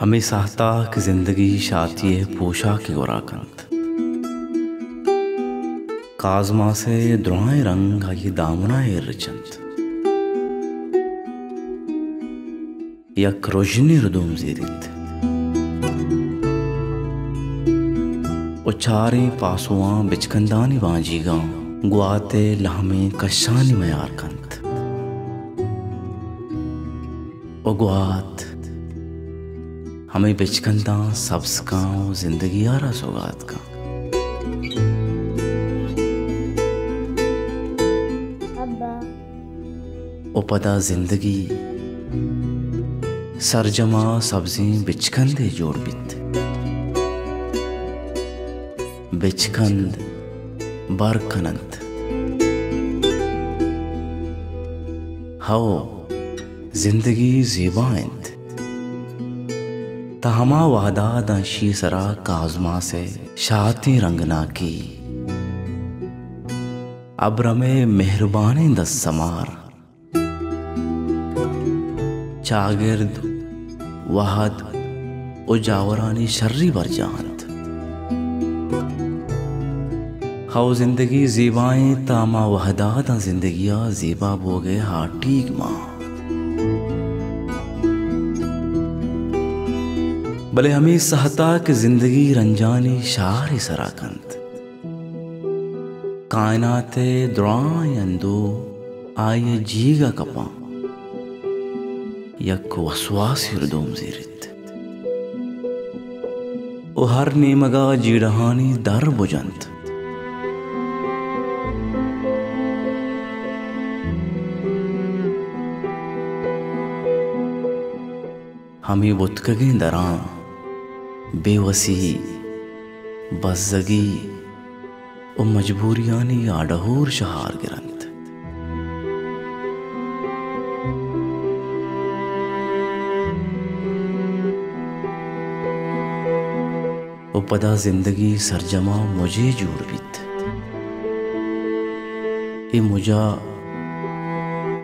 ہمے ساہت ءَ کہ زندگی شاتی ءِ پوشاکے گورا کنت، کازماس ءِ درائیں رنگ آئی ءِ دامن ءَ ایر رچنت، یک رژنے ردوم زیریت ءُ چاریں پاسواں بچکندانی بانجیگاں گوات ءِ لہمیں کشانی میار کنت۔ ءُ گوات ہمے بچکنداں سبز کن ءُ زندگی ءَ را سوگات کن۔ ابا۔ ءُ پدا زندگی سرجم ءَ سبزیں بچکندے جوڑ بیت۔ بچکند بر کن اَنت۔ ہئو، زندگی زیبا اِنت۔ تاں ہما وہد ءَ داں اشی ءِ سرا کازماس ءِ شاتیں رنگناکی، ابرم ءِ مہربانیں دست سمار، چاگرد، وہد ءُ جاورانی شری برجاہ اَنت۔ ہئو، زندگی زیبا اِنت، تاں ہما وہد ءَ داں زندگی ءَ زیبا بوگ ءِ ہاٹیگ مان۔ بلے ہمے ساہت ءَ کہ زندگی رنجانی شہارے سرا کنت، کائنات ءِ درائیں اندوہ آئی ءِ جیگ ءَ کپاں، یک وسواسے ردوم زیریت ءُ ہر نیمگ ءَ جیڑہانی در بجنت۔ ہمے بتکگیں دراں بے وسی، بزگی ءُ مجبوریانی آڈہور شہار گر اَنت۔ ءُ پدا زندگی سرجم ءَ مجے جوڑ بیت۔ اے مج ءَ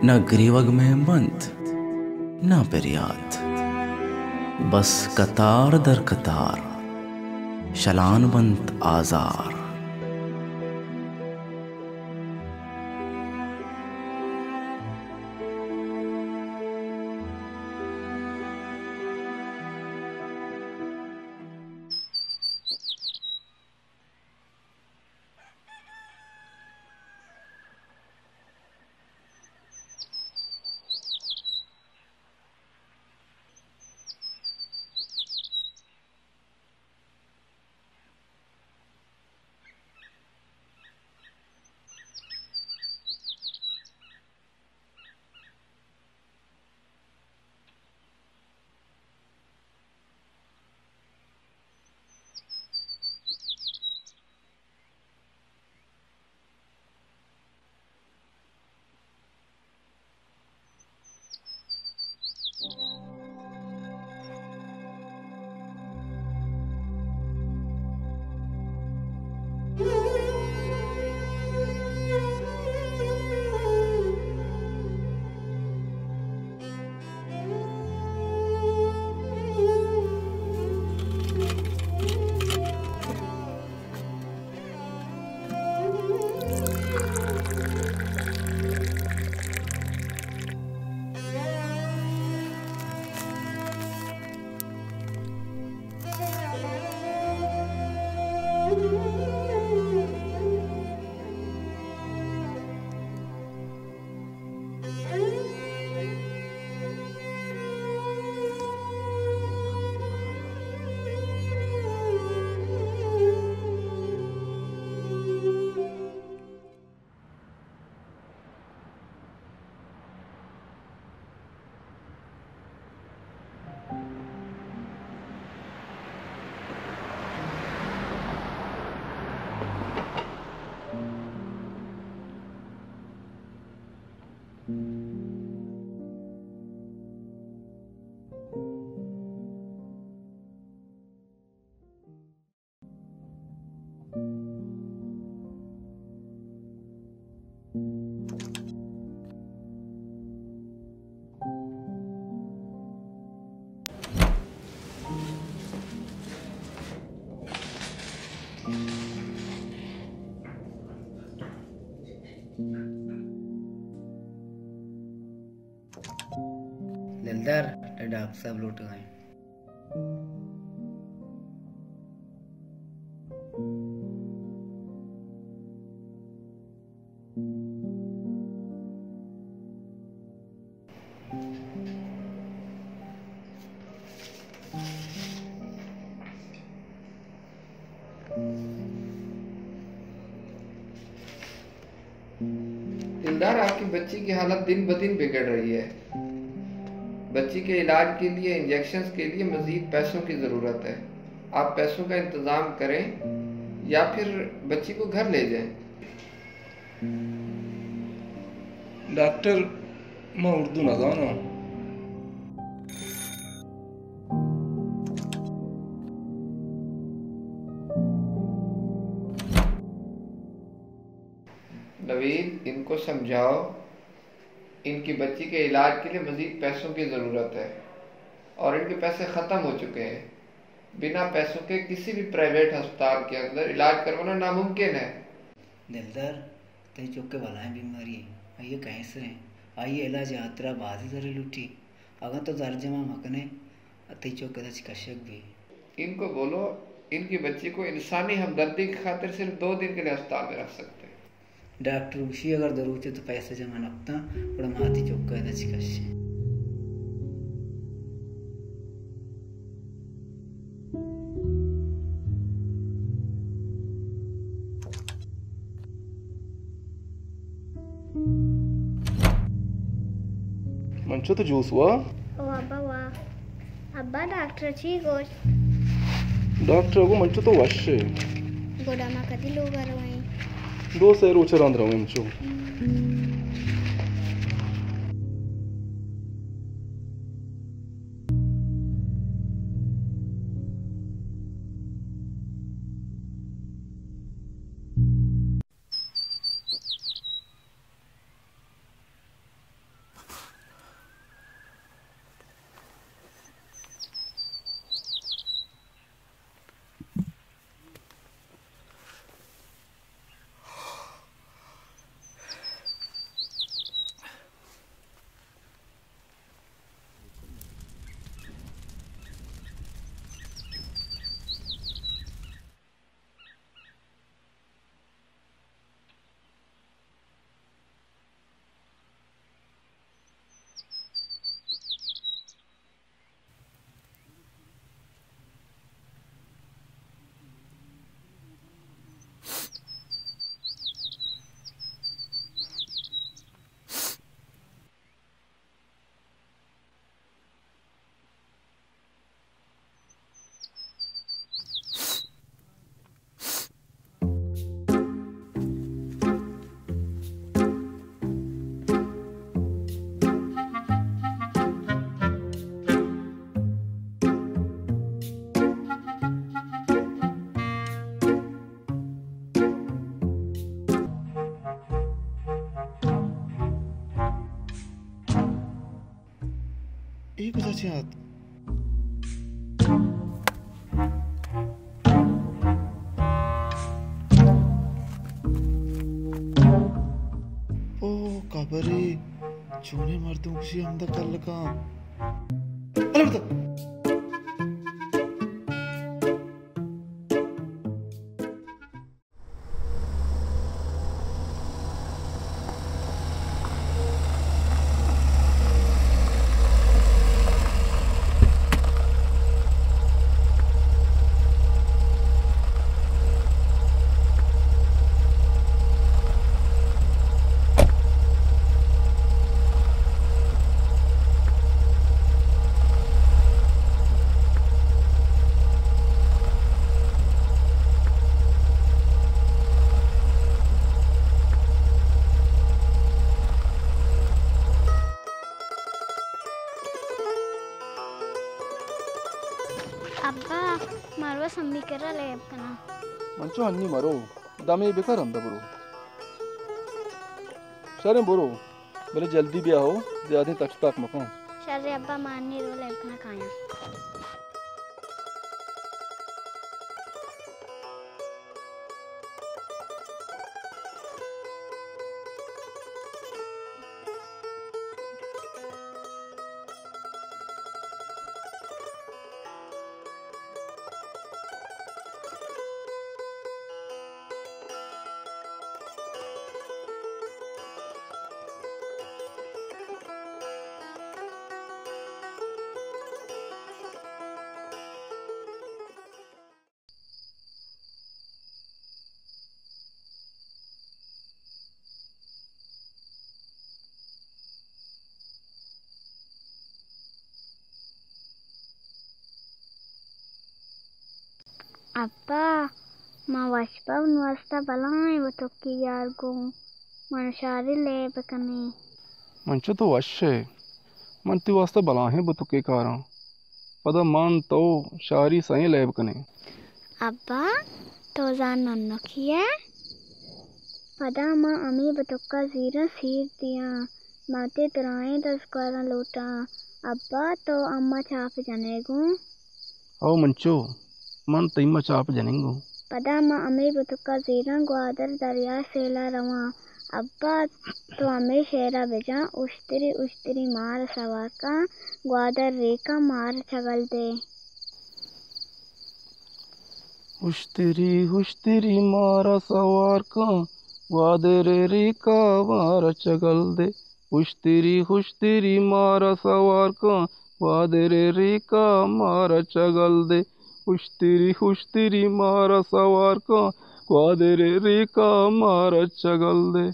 نہ گریوگ مہم بنت، نہ پریات، بس کتار در کتار شلان بنت آزار۔ در ڈاکٹر صاحب لوٹگا ایں۔ دلدار، آپ کی بچی کی حالت دن بدن بگڑ رہی ہے۔ بچی کے علاج کے لیے، انجیکشنز کے لیے مزید پیسوں کی ضرورت ہے۔ آپ پیسوں کا انتظام کریں یا پھر بچی کو گھر لے جائیں۔ ڈاکٹر، من اردو نہ زاناں۔ نوید، ان کو سمجھاؤ، ان کی بچی کے علاج کے لیے مزید پیسوں کی ضرورت ہے اور ان کے پیسے ختم ہو چکے ہیں۔ بنا پیسوں کے کسی بھی پرائیویٹ ہسپتال کے اندر علاج کروانا ناممکن ہے۔ دلدار، تئی چک ءَ بلاہیں بیماری ایں، آئی ءَ کینسر ایں، آئی ءِ علاج ءِ ہاترا بازیں زرے لوٹی۔ اگاں تو زر جمع مہ کن ئے، تئی چک ادا چہ کشگ بی۔ ان کو بولو، ان کی بچی کو انسانی ہمدردی کی خاطر صرف دو دن کے لیے اسپتال میں رکھ سکتے ہیں۔ ڈاکٹر گوشی اگر دو روچ ءَ تو پیسہ جمع نہ کتاں، گڑا ما تئی چک ءَ ادا چہ کشیں۔ منچو تو جوس وا؟ او ابا وا۔ ابا ڈاکٹر چی گوشت؟ ڈاکٹر گو منچو تو وش ئے۔ گڑا ما کدی لوگ ءَ رویں؟ دو سے روچ ءَ رند رویں منچو۔ اے کجا چہ آت؟ او کبرے، چونیں مردم کشی ہمدا کلکاں۔ البتہ۔ ابا، مرو سمی کرا لیب کناں۔ من چو ہنی مرو، دمے بکر ہمدا برو۔ شریں برو۔ بلے جلدی بیا ہو، زیادیں تچ تاک مکن۔ شر ابا، ما انی رو لیب کناں کایاں۔ ابا، من وش بہ نوں واستا بلاہیں بتکے یار گوں من شاری لیب کنیں۔ من چو تو وش ئے، من تئی واستا بلاہیں بتکے کاراں۔ پدا من تو شاری سئیں لیب کنیں۔ ابا، تو زان ننکی ئے؟ پدا ما ہمے بتکا زیراں سیر دیاں، ما تئی درائیں دزگاراں لوٹاں۔ ابا، تو اما چاپ جنے گوں؟ او منچو، من تئی ما چاپ جننگوں۔ پدا ما ہمے بتکا زیراں گوادر دریا سیلا رواں۔ ابا، تو ہمے شعرا بجاں، اشتری اشتری مارا سوار کن، گوادر ریکا مارا چگل دے۔ اشتری اشتری مارا سوار کن، گوادر ریکا مارا چگل دے۔ اشتری اشتری مارا سوار کن، گوادر ریکا مارا چگل دے۔ اشتری اشتری مارا سوار کن، گوادر ریکا مارا چگل دے۔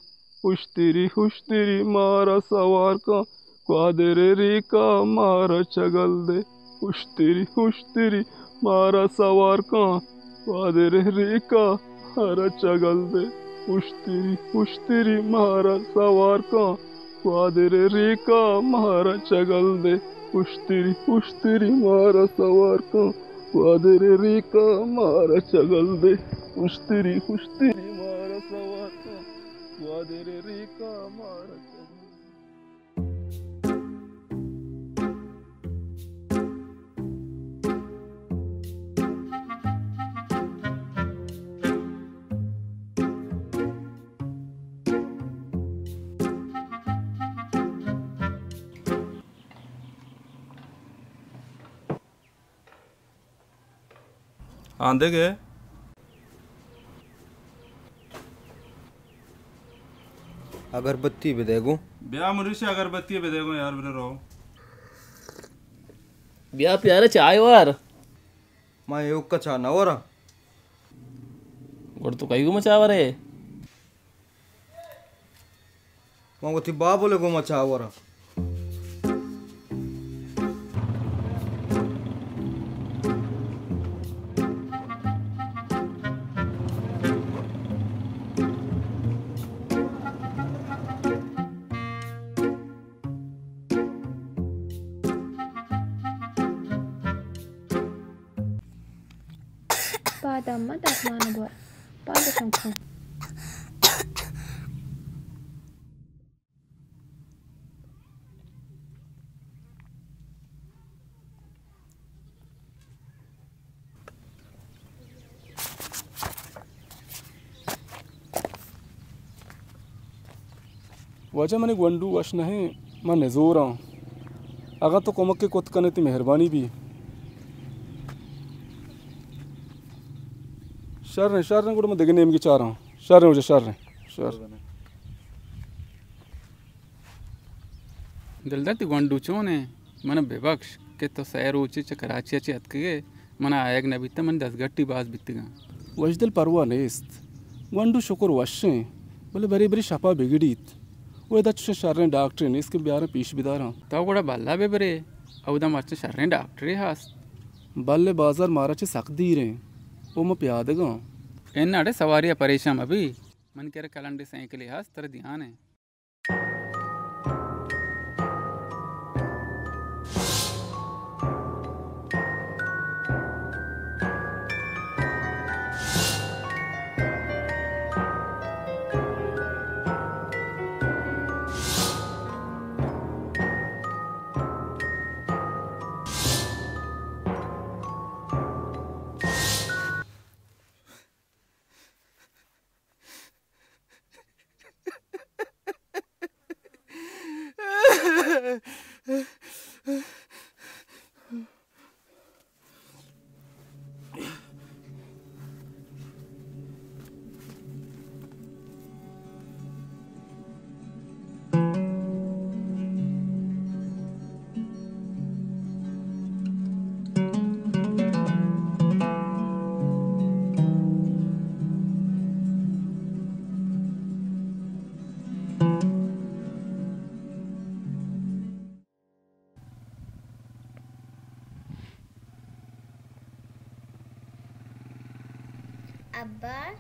اشتری اشتری مارا سوار کن، گوادر ریکا مارا چگل دے۔ اشتری اشتری مارا سوار کن، گوادر ریکا مارا چگل دے۔ اشتری اشتری مارا سوار کن، گوادر ریکا مارا چگل دے۔ اشتری اشتری مارا سوار کن، گوادر ریکا مارا چگل دے۔ اشتری اشتری مارا سوار کن، گوادر ریکا مارا چگل دے۔ آندگے۔ اگربتی بدے گوں۔ بیا منیش، اگربتی بدے گوں یار، برے رو۔ بیا پیارے چائے وار۔ ما ایوکا چا نہ وراں۔ گڑ تو کئی گوں ما چا ورے؟ من وتی بابل ء گوما چاہ وراں۔ پاد اما درمان بور، پاد شنکو۔ واجہ منی گونڈو وش نہ ایں، من نزوراں۔ اگاں تو کمکے کت کنے تئی مہربانی بی۔ شر ایں، شر ایں، گڑا من دگہ نیمگے چاراں۔ شر ایں واجہ، شر ایں، شر۔ دلدار، تئی گونڈو چون ایں؟ من ء بہ بکش کہ تو سئے روچے چہ کراچی ء چہ اتکگ ئے، من ء آیگ نہ بیتہ، منی دزگٹی باز بیتگ انت۔ وشدل، پرواہ نیست، گونڈو شکر وش ایں، بلے برے برے شپ ء بگڑیت۔ و ادا چشیں شریں ڈاکٹرے نیست کہ بیاراں پیش بداراں۔ تو گڑا بلا بہ برے، اودا مرچاں شریں ڈاکٹرے ہست۔ بلے بازار مارا چہ سک دیر ایں، و ما پیادگاں۔ اناں اڑے سواری ء پریشان مہ بی، منی کرا کلنڈیں سائیکلے ہست، ترا دیان ایں۔ ابا،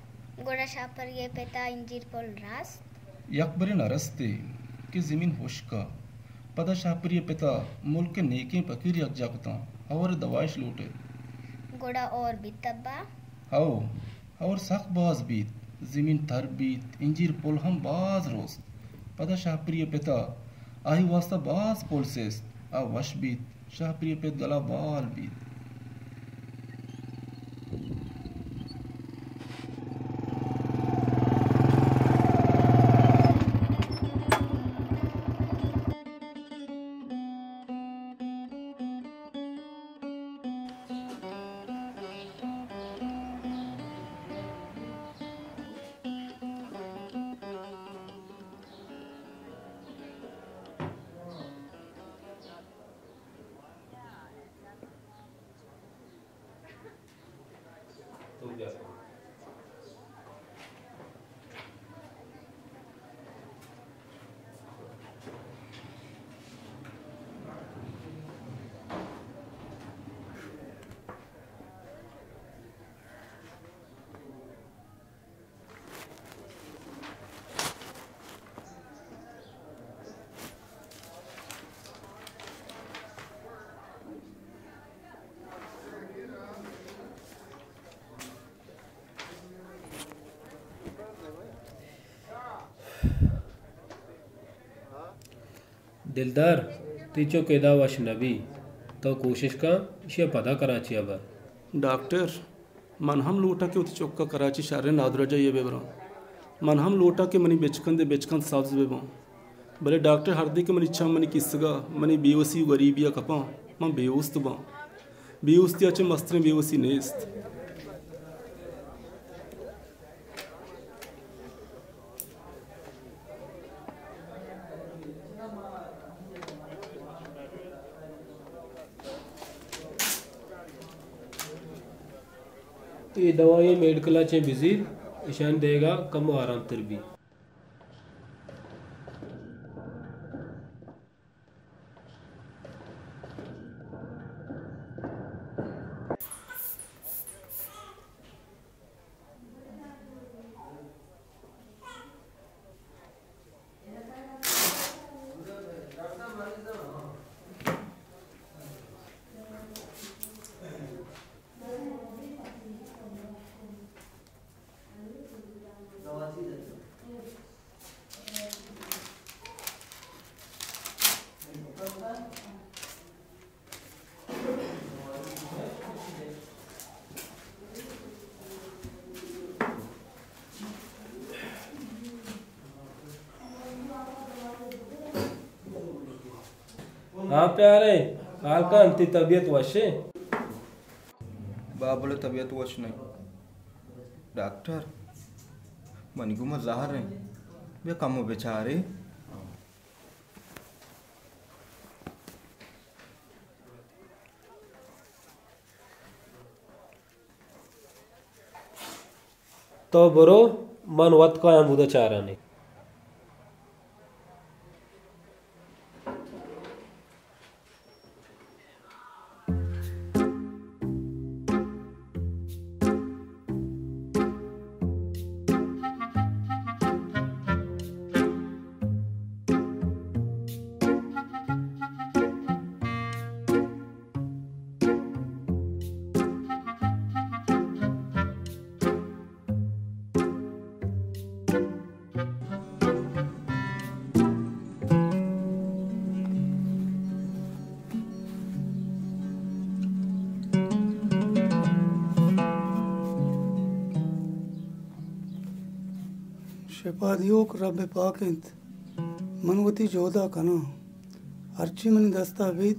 گڑا شاپری ءِ پت ءَ انجیر پل رست؟ یکبرے نہ رستے کہ زمین ہشک ءَ۔ پدا شاپری ءِ پت ءَ ملک ءِ نیکیں پکیر یکجا کتاں، ہئور ءِ دوائش لوٹ ایت۔ گڑا ہئور بیت ابا؟ ہئو، ہئور سک باز بیت، زمین تر بیت، انجیر پل ہم باز رست۔ پدا شاپری ءِ پت ءَ آئی واستا باز پل سست، آ وش بیت۔ شاپری ءِ پت گل ءَ بال بیت۔ دلدار، تئی چک ادا وش نہ بی، تو کوشش کن، ایشی ءَ پدا کراچی ءَ بر۔ ڈاکٹر، من ہم لوٹاں کہ وتی چک ءَ کراچی شریں نادراہی ءَ بہ براں۔ من ہم لوٹاں کہ منی بچکند ءِ بچکند سبز بہ باں۔ بلے ڈاکٹر، ہردے کہ منی چم منی کیسگ ءَ، منی بے وسی ءُ گریبی ءَ کپاں، من بے اوست باں۔ بے اوستی ءَ چہ مستریں بے وسی نیست۔ اے دوائیں میڈکل ءَ چہ بزیر، اشانی دئیگ ءَ کمو آرام تر بی۔ ہاں پیارے، حال کن، تئی طبیعت وش ایں؟ بابل ءِ طبیعت وش نہ ایں۔ ڈاکٹر، منی گوما زہر ایں، بیا کمو بچارے۔ تو برو، من وت کایاں، ہمودا چاران ایں۔ شپا دیوک رب پاک انت، من وتی جہدا کناں۔ ہرچی منی دستا بیت،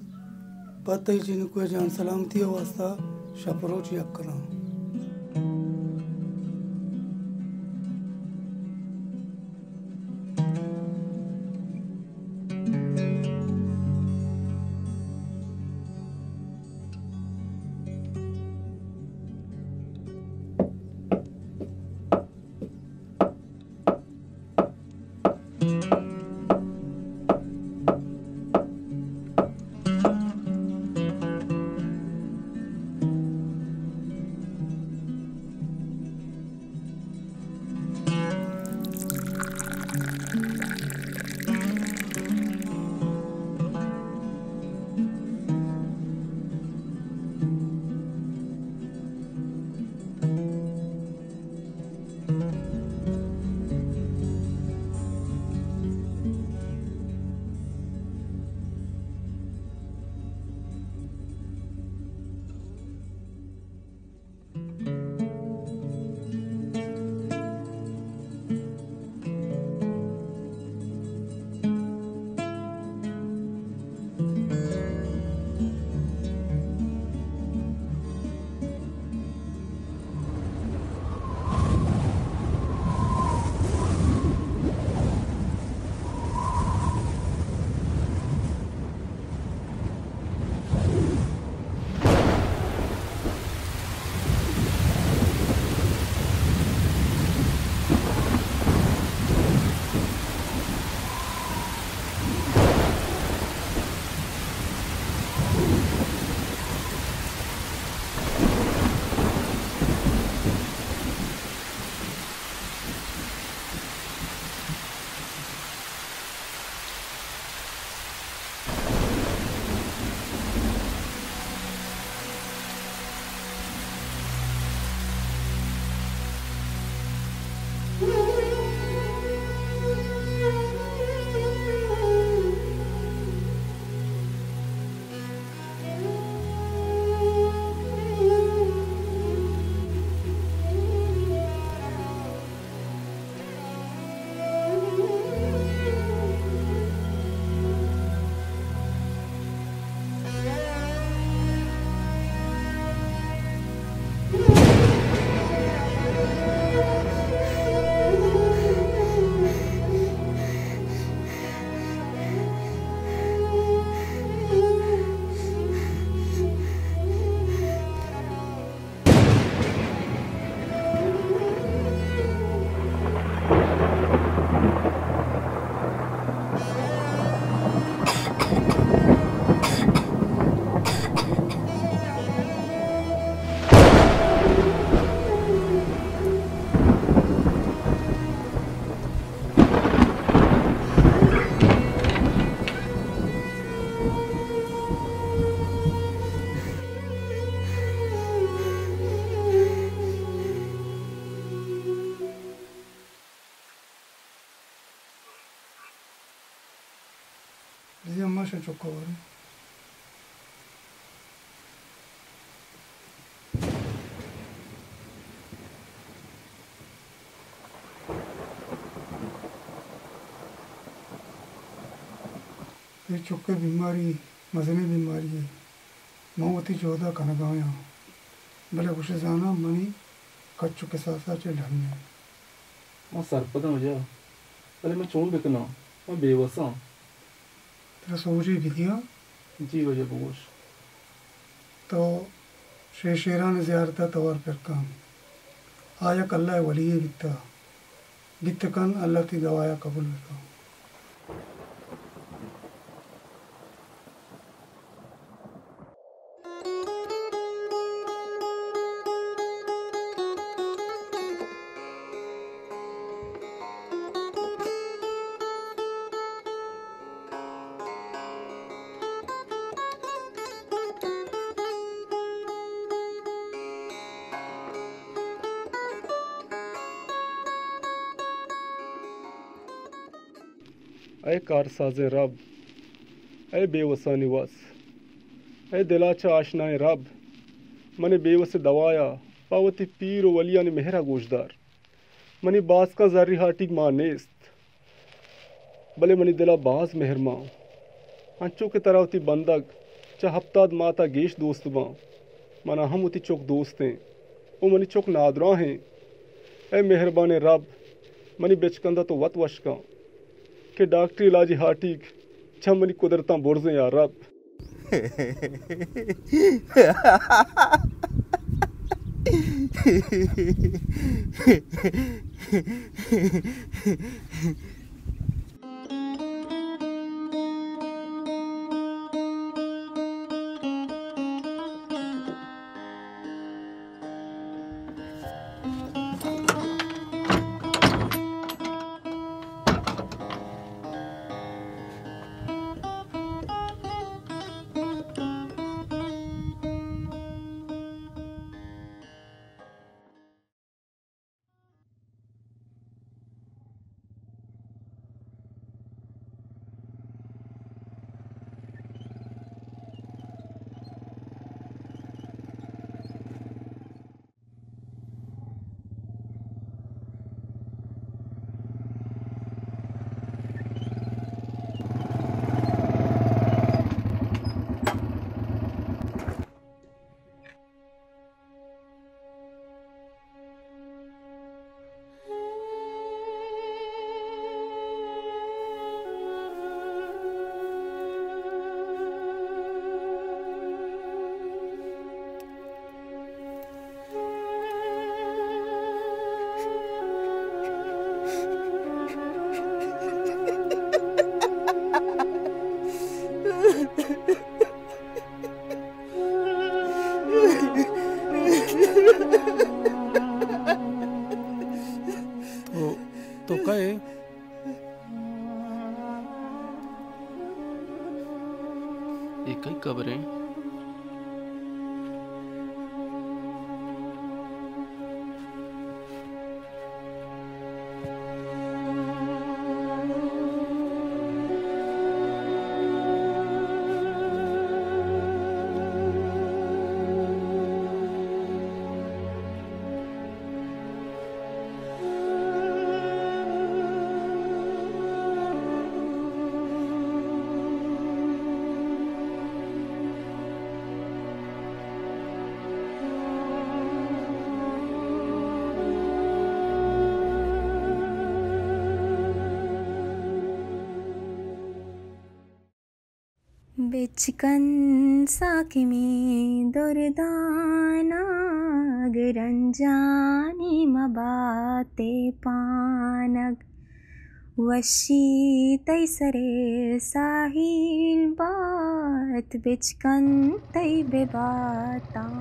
پہ تئی جنکو ءِ جان سلامتی ءِ واستا شپ روچ یک کناں۔ اے اماں شہ چکا وارے۔ اے چک ءِ بیماری مزنیں بیماری یے۔ من وتی جہد ءَ کنگ ءَ آں، بلے گوش زاناں منی کچ ءُ کساس ءَ چہ ڈن اِنت۔ من سرپد آں واجہ، بلے من چون بکناں؟ من بے وس آں۔ ترا سوجے بدیاں؟ جی واجہ بگوش۔ تو شے شیران ءِ زیارت ءَ توار پر کن۔ آ یک اللہ ءِ ولی یے بیتہ۔ بیت کن اللہ تئی دوا ءَ قبول بکن۔ اے کارسازیں رب، اے بے وسانی وس، اے دل ءَ چہ آشنائیں رب، منی بے وس ءِ دوا ءَ پہ وتی پیر ءُ ولیانی مہر ءَ گوشدار۔ منی باسکاں زری ہاٹیگ مان نیست، بلے منی دل ءَ باز مہر مان۔ انچو کہ ترا وتی بندگ چہ ہپتاد مات ءَ گیش دوست باں، من ءَ ہم وتی چک دوست ایں ءُ منی چک نادراہ ایں۔ اے مہربانیں رب، منی بچکند ءَ تو وت وش کن کہ ڈاکٹری علاجی ہاٹیگ چہ منی قدرتاں برزیں یا رب۔ تو، تو کئے؟ اے کئی قبر ایں؟ بچکن ساکمیں دردانگ، رنجانی مبات پانگ۔ وشی تئی سر ءِ ساحل بات، بچکن تئی بباتاں۔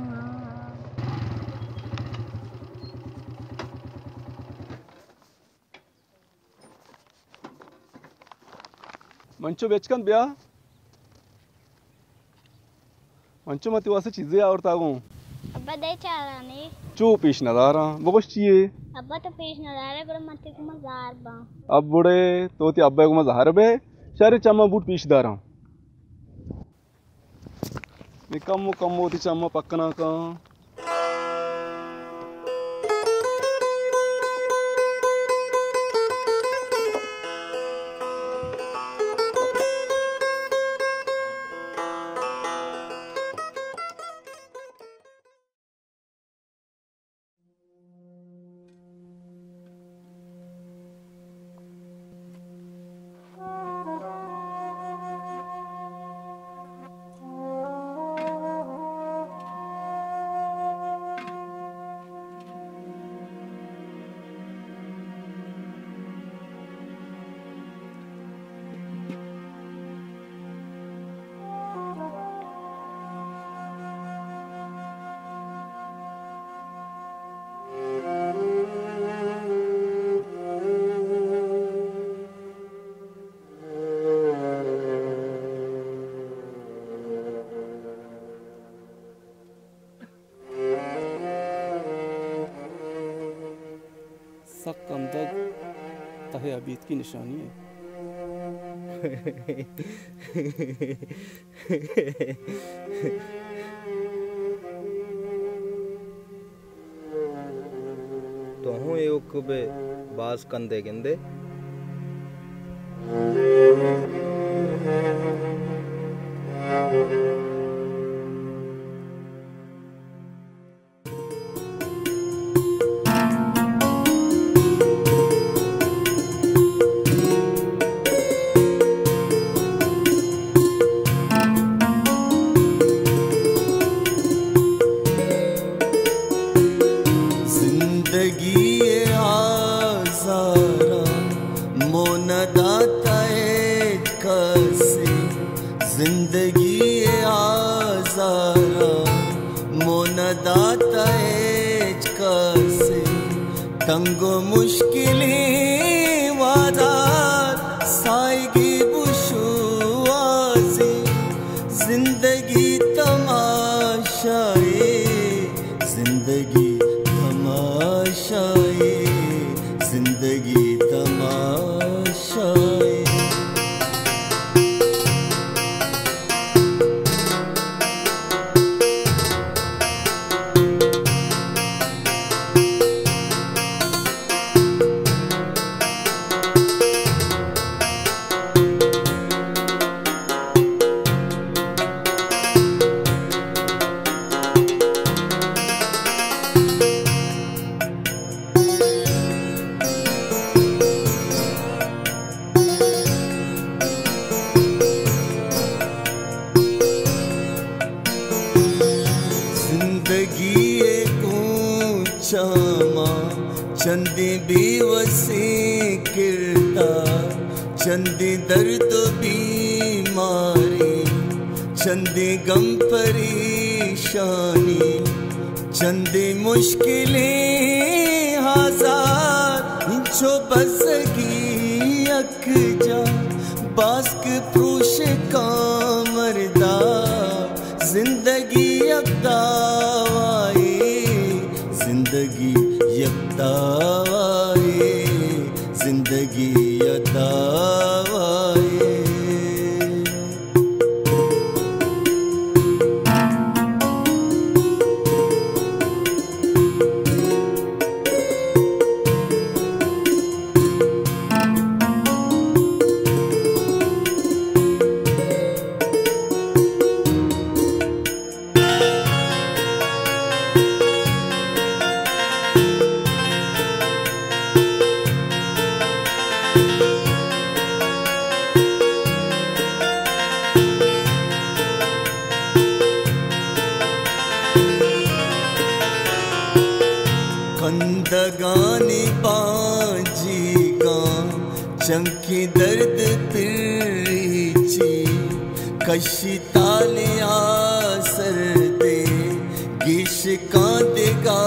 منچو بچکن بیا۔ منچو من تئی واسطہ چیزے آورتہ گوں۔ ابا دے چاراں نی۔ چو پیش نداراں۔ بگوش چی یے؟ ابا تو پیش ندارے، گڑا من تئی گوما زہر باں۔ اب بڑے تو تئی ابا گوما زہر بے۔ شر چماں بوٹ پیش داراں۔ نی کمو کمو وتی چماں پکناں کن۔ سک کندگ تہ ءَ ابیتکی نشانی اِنت۔ تو ہوں ایوک بہ باز کندے گندے۔ زندگی ءِ آزاراں مون داتہ ہچ کسے، زندگی ءِ آزاراں مون داتہ ہچ کسے، تنگ ءُ مشکلیں وہداں ساہگے بشوہازیں۔ زندگی تماشائے، زندگی تماشائے، زندگی تماشائے۔ زندگی ءِ گوں چماں چندیں بے وسیں کردار، چندیں درد ءُ بیماری، چندیں غم پریشانی، چندیں مشکلیں آزار، انچو بزگی یکجا، باسک پروشکاں مردا۔ زندگی یک دعوائے، زندگی یک دعوائے، زندگی یک دعوائے۔ کندگانی بانجیگاں چنکیں درد پریچی، کشی تالیا سردے، گیش کاں دگہ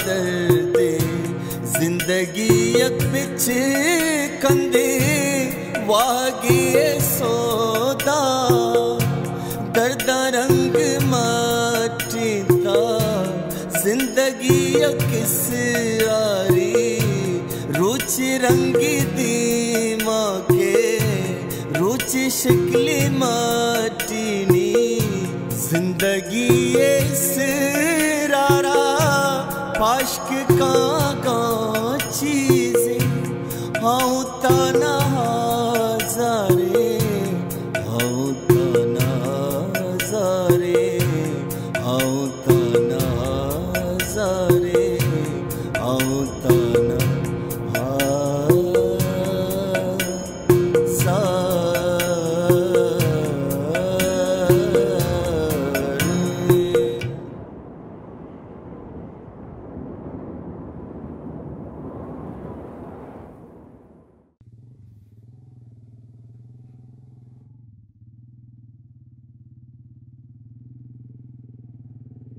دردے۔ زندگی یک پچ کندے واہگے سودا، درداں رنگ مٹینتا۔ زندگی یک اسراری، روچ رنگی دیما کے، روچ شکل مٹینی۔ زندگی ءِ سرا را پشک کاگاں چیزے، ہاؤ تنہا زارے، ہاؤ تنہا زارے، ہاؤ تنہا زارے، ہاؤ تنہا زارے۔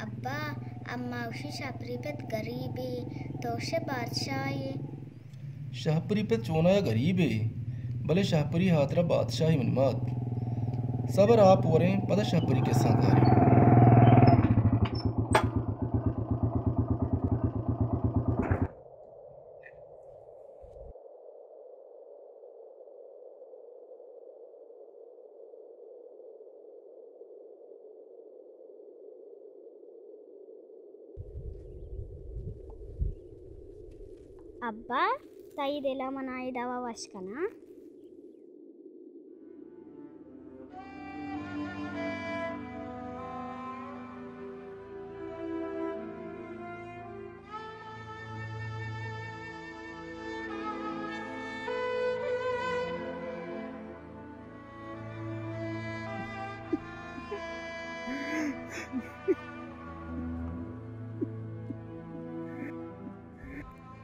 ابا، اما گوشی شاپری پت گریبے، تو گوشے بادشاہے۔ شہپری پت چونایا گریبے، بلے شہپری ہاترا بادشاہے منی مات۔ صبر آپ وریں، پدا شہپری کساں کاریں۔ ابا، تئی دل ءَ من اے دوا وش کناں۔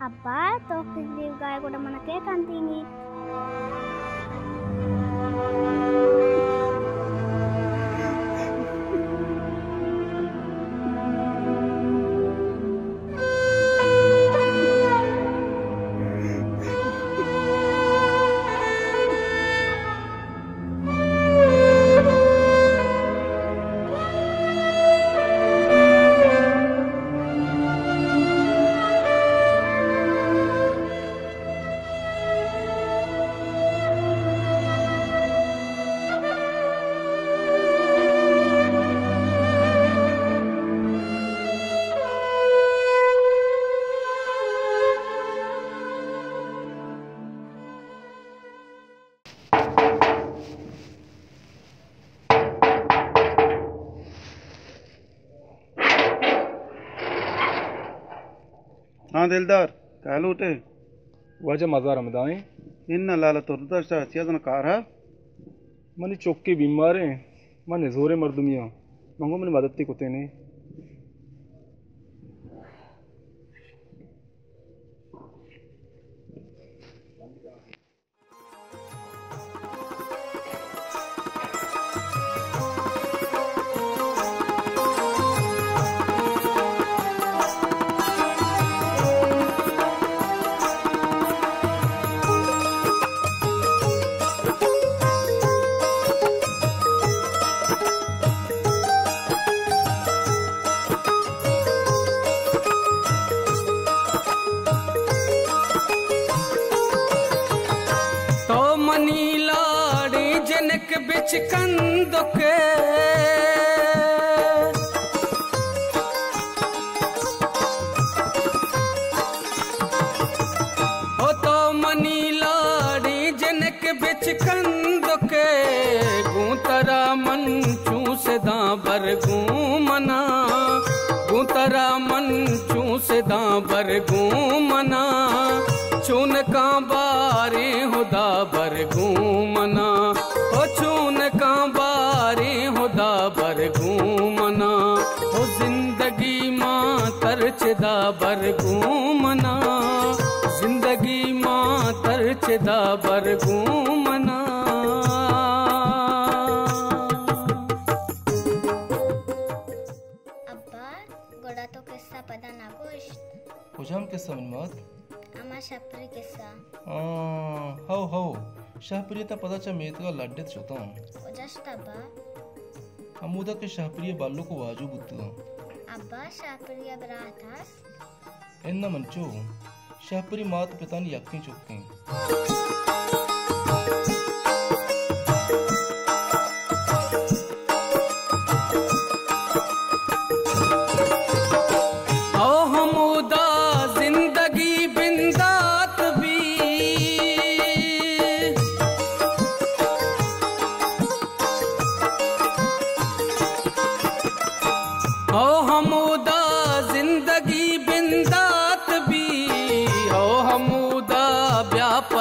ابا، تو کس دیوگا ئے گڑا من ءَ کئے کنتینیت؟ ہاں دلدار، کئے لوٹ ئے؟ واجہ مزار ہمدا ایں۔ اناں لالا ترد داشتہ، چیا زاناں کار ہا؟ منی چکے بیمار ایں، من نزوریں مردمے آں، من گوں منی مدتے کتینے۔ تو منی لاڑیں جنک بچکندک ئے، او تو منی لاڑیں جنک بچکندک ئے، گوں ترا من چوں سداں بر گوں منا، گوں ترا من چوں سداں بر گوں منا، چونکاں باریں ہدا بر گوں منا، او چونکاں باریں ہدا بر گوں منا، او زندگی ماں تر چدا بر گوں منا، زندگی ماں تر چدا بر گوں منا۔ ابا، گڑا تو قصہ پدا نہ گوشت؟ کجام قصہ منی مات؟ ہما شپری قصہ۔ آں، ہو، ہو۔ شہپری ءَ تاں پدا چہ میتگ ءَ لڈت شتاں۔ کجا شت ابا؟ ہمودا کہ شہپری ءِ بلک ءُ واجو بوتگاں۔ ابا، شہپری ءِ برات ہست؟ اناں منچو، شہپری مات پتانی یکیں چکیں۔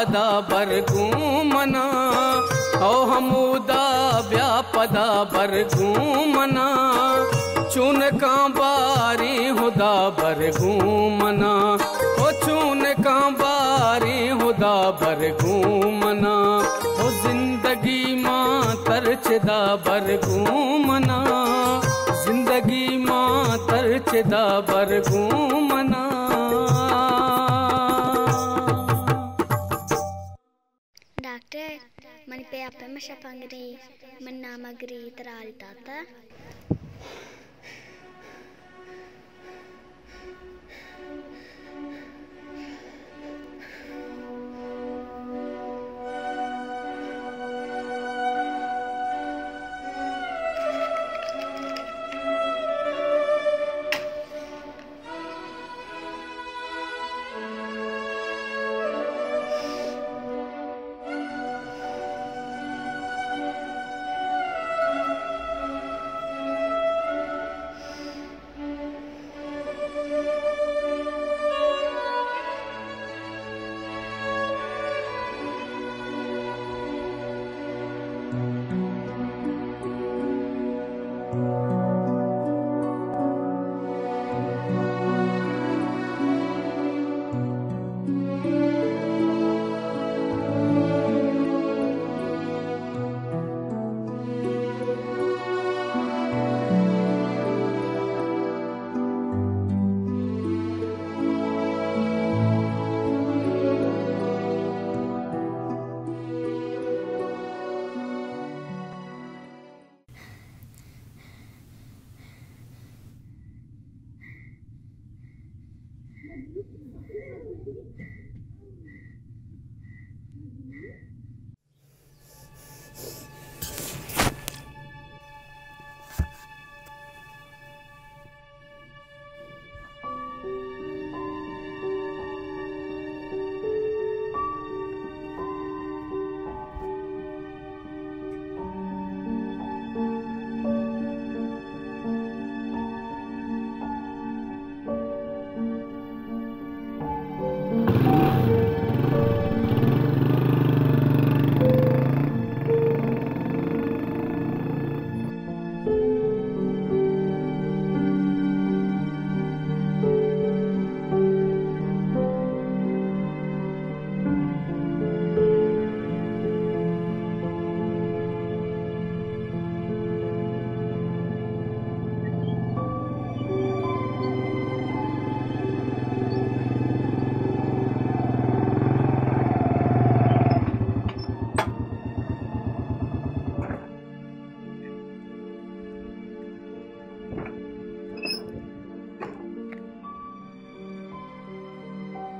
پدا بر گوں منا، او ہمودا بیا پدا بر گوں منا۔ چونکاں باریں ہدا بر گوں منا، او چونکاں باریں ہدا بر گوں منا۔ او زندگی ماں تر چدا بر گوں منا، زندگی ماں تر چدا بر گوں منا۔ ڈاکٹر، منی پیا پہ مشا پنگری، من نام گری ترال داتا۔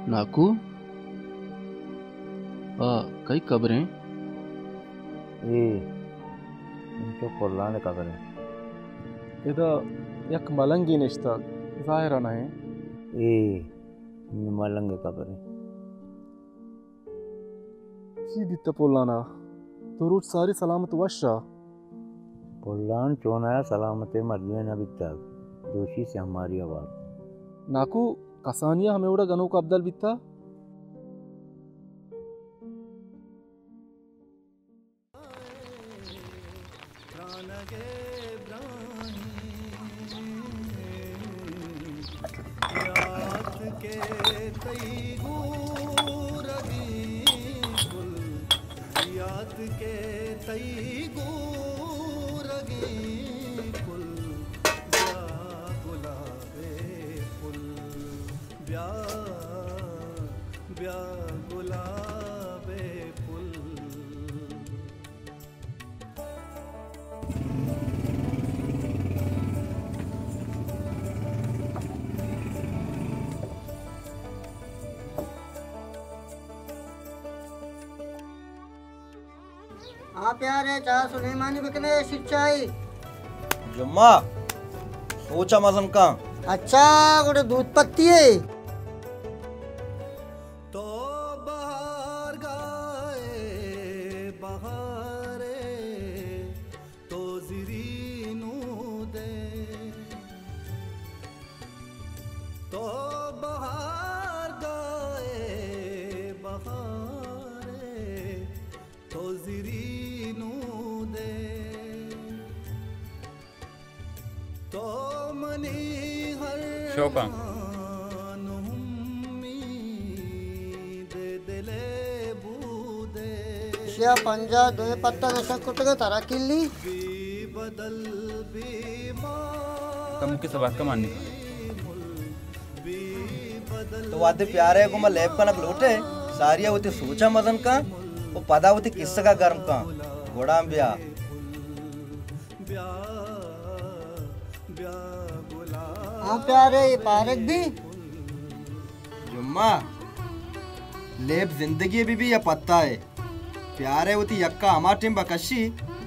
ناکو، آ کئی قبریں؟ اے انچو پلان قبریں۔ ادا یک ملنگے نشتگ، ظاہر نہ ایں۔ اے ملنگ قبریں۔ چی بیتہ پلانا؟ تو روچ ساری سلامت وش آ؟ پلان چونایا سلامت مردمے نہ بیتگ، دوشی سے ہماری آواز۔ ناکو، کسانیا ہمے وڑا گنوک ابدل بیتہ؟ ترانگ ءِ براہیں یات کہ تئی گورگیں پل، یات کہ تئی گورگیں پل، بیا گلاب ءِ پل، بیا، بیا گلاب ءِ پل۔ آ پیارے، چاہ سلیمانی بکنے، شیر چاہی۔ جمعہ، سوچا مزن کن۔ اچھا، گڑا دودھ پتی ہے۔ تو بہار گائے بہارے، تو زرینو دے۔ تو بہار گائے بہارے، تو زرینو دے، تو منی ہر شوقاں۔ امید دل بودے۔ شیا پنجاہ دوئیں پتہ نشہ کٹگا ترا کلی۔ بی بدل بی ما کم کے سبق کا ماننے کا۔ تو وہدے پیارے گوما لیب کنگ لوٹے، ساریا وتی سوچا مزن کن و پدا وتی کسگا گرم کن۔ گڑا بیا۔ ہاں پیارے، اے پارگ بی۔ جمعہ، لیب زندگی بی بی یا پتہ ہے؟ پیارے وتی یکا ہما ٹیم بکشی،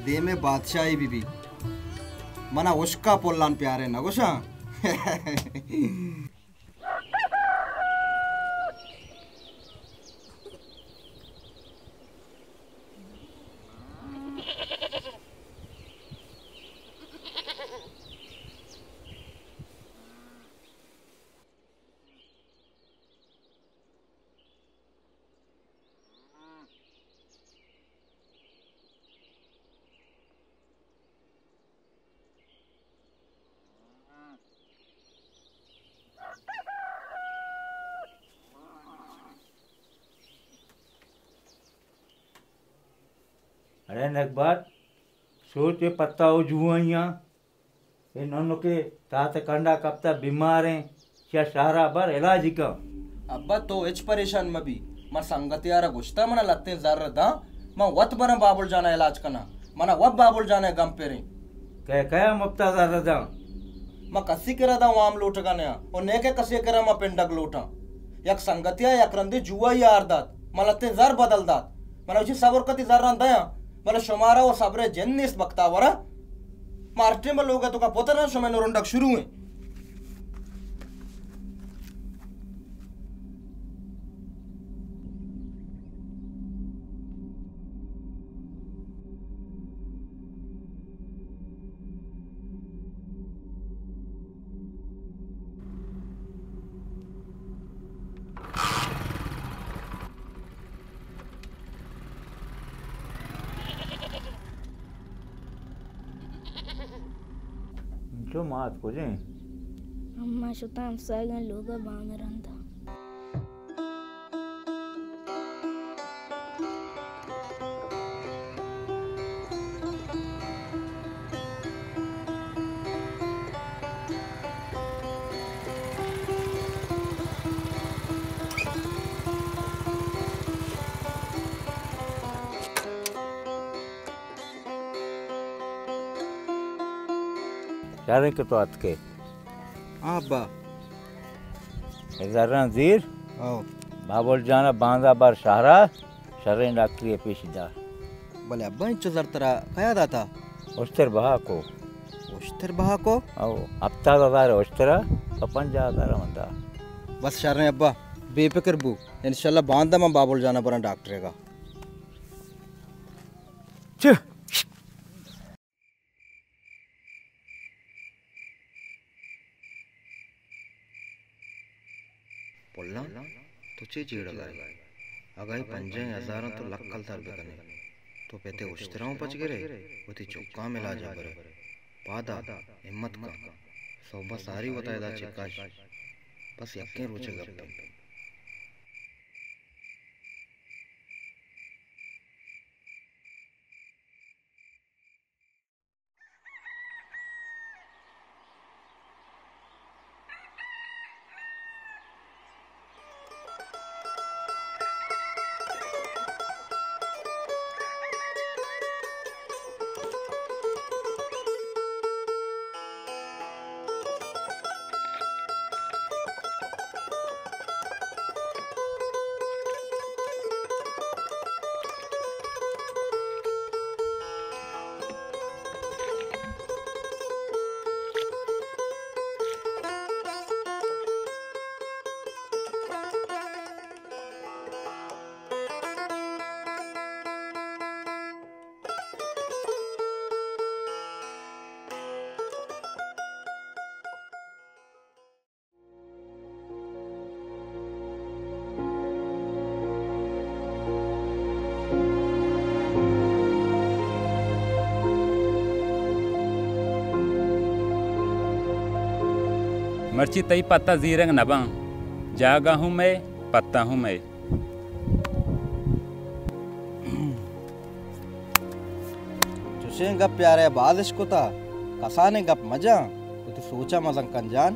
دیمے بادشاہی بی بی۔ منا اشکا پلان پیارے نگوشاں۔ اڑے نگبات، سوچ پہ پتا و جوائیاں۔ اے ننکے تات کنڈا کپتا، بیماریں، چیا شہرا بر علاج کن۔ ابا تو ہچ پریشان مبی، من سنگتیارا گوشتا منا لتیں زر داں، من وت براں بابل جانا علاج کناں، منا وت بابل جانا گم پریں۔ کئے کئے مپتا زر داں؟ من کسی کرا داں وام لوٹگا نیاں، و نیکہ کسی کرا من پنڈگ لوٹاں۔ یک سنگتیا یک رندے جوآئی آر دات، من لتیں زر بدل دات۔ من وچی صبر کتی زراں دیاں، بلے شمارا و صبرے جند نیست بختاورا۔ ما ہر ٹیم لوگ توکا پتراں، شمئے نورنڈگ شروع ہیں۔ چو مات کجیں؟ اما شتاں ہمساہگاں لوگ ء بانگ رندا۔ شریں کہ تو اتکے۔ ہاں ابا۔ اے زراں زیر۔ او۔ بابل جانا باندا بر شہرا، شریں ڈاکٹری پیش دار۔ بلے ابا، انچو زر ترا کیا داتا؟ اشتر بہا کو۔ اشتر بہا کو؟ او، ہفتاد ہزار اشترا، پہ پنجاہ ہزار من دا۔ بس شریں ابا، بے فکر بو۔ انشاءاللہ باندا من بابل جانا براں ڈاکٹرے گا۔ چہ پلاں، تو چے جیڑگ ء ئے؟ اگاں اے پنجاہیں ہزاراں تو لک کلدار بہ کن ئے، تو پت ء اشتراں پچ گر ئے، وتی چکاں ہم علاج ء بر ئے۔ پاد آ، ہمت کن، سہب ء ساری وتا ادا چہ کش، بس یکیں روچ ء گپ انت۔ مرچی تئی پتا زیرگ نہ باں۔ جاگہ ہوں مئے، پتا ہوں مئے۔ چوشیں گپ یارے باز اشکتا، کسانیں گپ مجاں، وتی سوچا مزن کن جان۔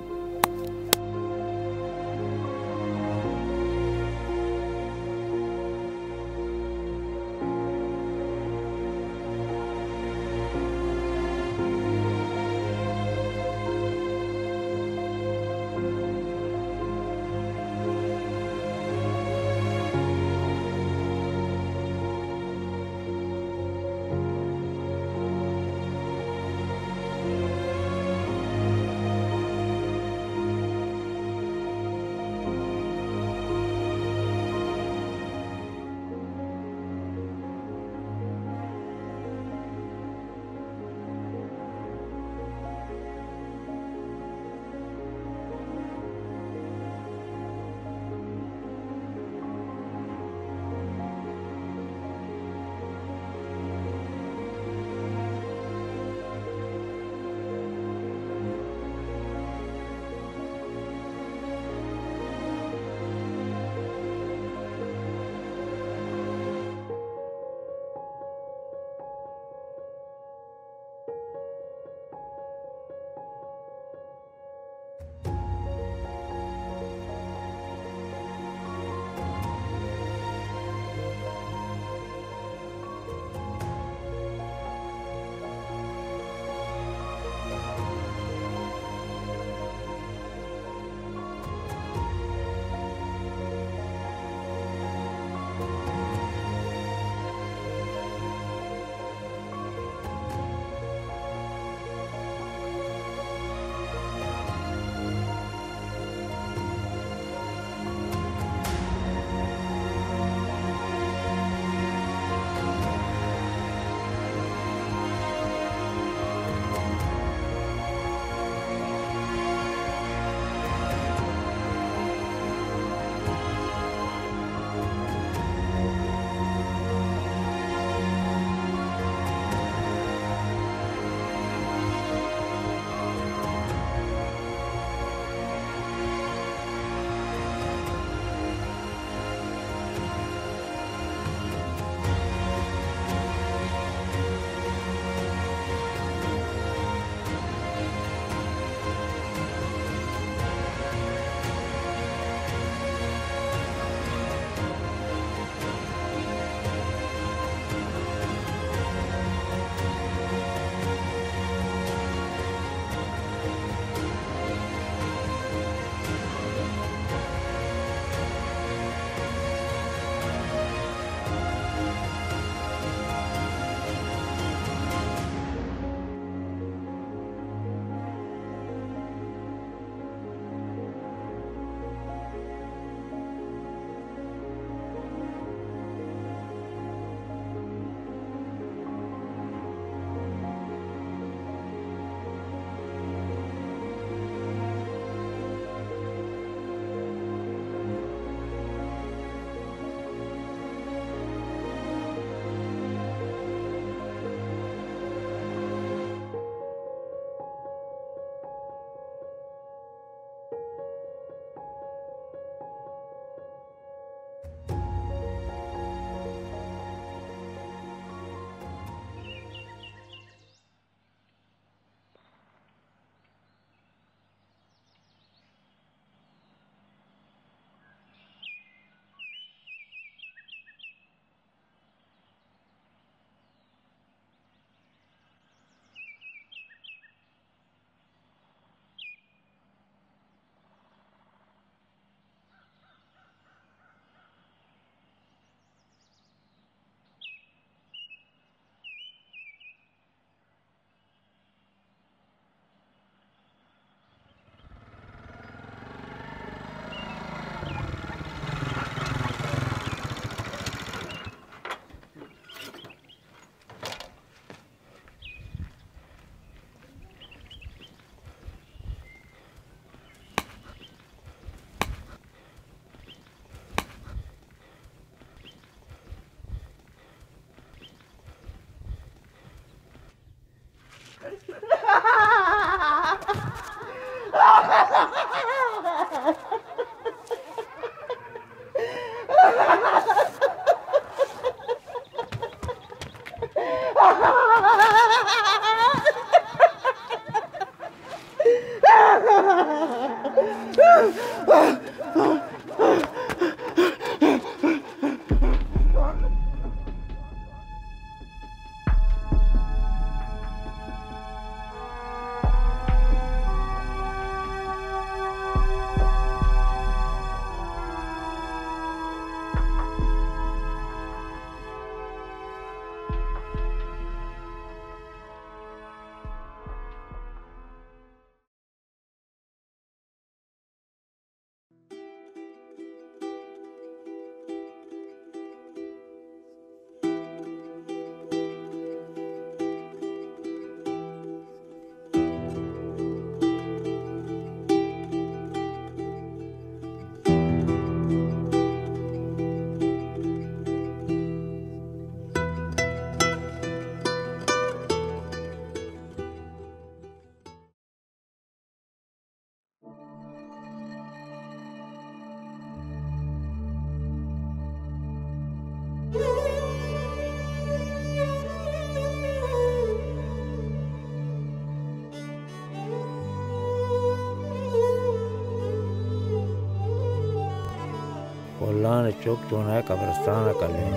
کلان ءِ چک چوناہا قبرستان ءَ کلیں،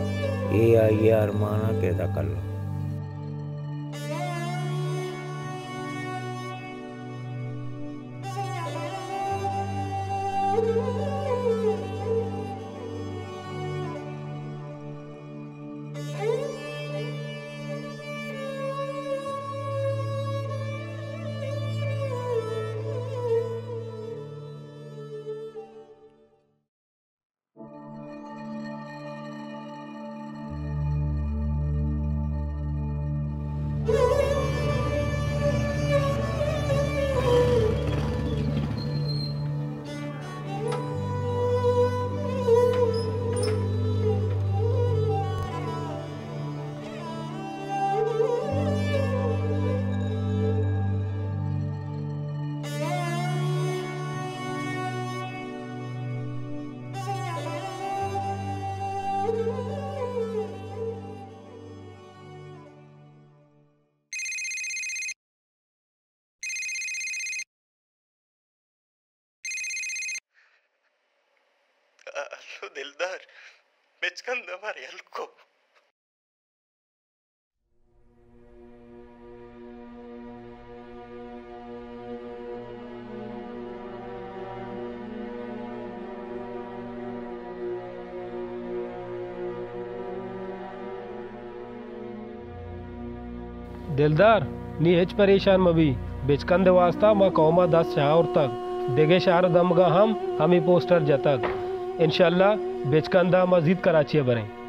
اے آئی ءِ ارماناں کہ ادا کلیں۔ الو دلدار، بچکند ءَ مارا یل کو۔ دلدار، نی ہچ پریشان مہ بی، بچکند ءِ واستا ما قوم ءَ دست شاورتگ، دگہ شہر ءِ دمگاں ہم ہمے پوسٹر جتگ۔ انشاءاللہ بچکند ءَ ما زیت کراچی ءَ بریں۔